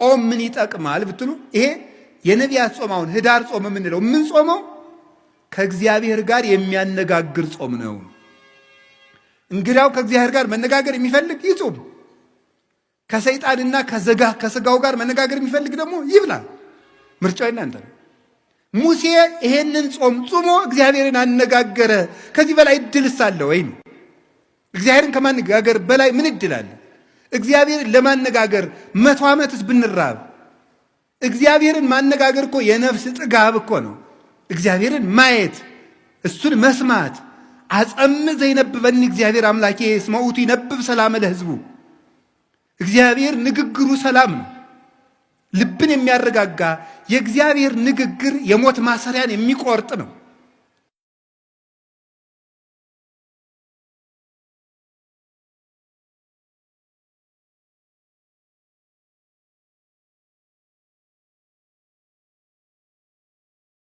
ጾም ምን ይጠቅማል ብትሉ ይሄ የነቢያት ጾም አሁን ህዳር ጾም የምንለው የምንጾመው ከእግዚአብሔር ጋር የሚያነጋግር ጾም ነው። እንግዲያው ከእግዚአብሔር ጋር መነጋገር የሚፈልግ ይጹም። ከሰይጣንና ከዘጋ ከስጋው ጋር መነጋገር የሚፈልግ ደግሞ ይብላ። ምርጫው የእናንተ ነው። ሙሴ ይሄንን ጾም ጾሞ እግዚአብሔርን አነጋገረ። ከዚህ በላይ እድልስ አለ ወይ? እግዚአብሔርን ከማነጋገር በላይ ምን እድል አለ? እግዚአብሔርን ለማነጋገር 100 ዓመትስ ብንራብ፣ እግዚአብሔርን ማነጋገር እኮ የነፍስ ጥጋብ እኮ ነው። እግዚአብሔርን ማየት፣ እሱን መስማት። አጸምዕ ዘይነብበኒ እግዚአብሔር አምላኬ እስመ ውእቱ ይነብብ ሰላመ ለሕዝቡ። እግዚአብሔር ንግግሩ ሰላም ነው። ልብን የሚያረጋጋ የእግዚአብሔር ንግግር የሞት ማሰሪያን የሚቆርጥ ነው።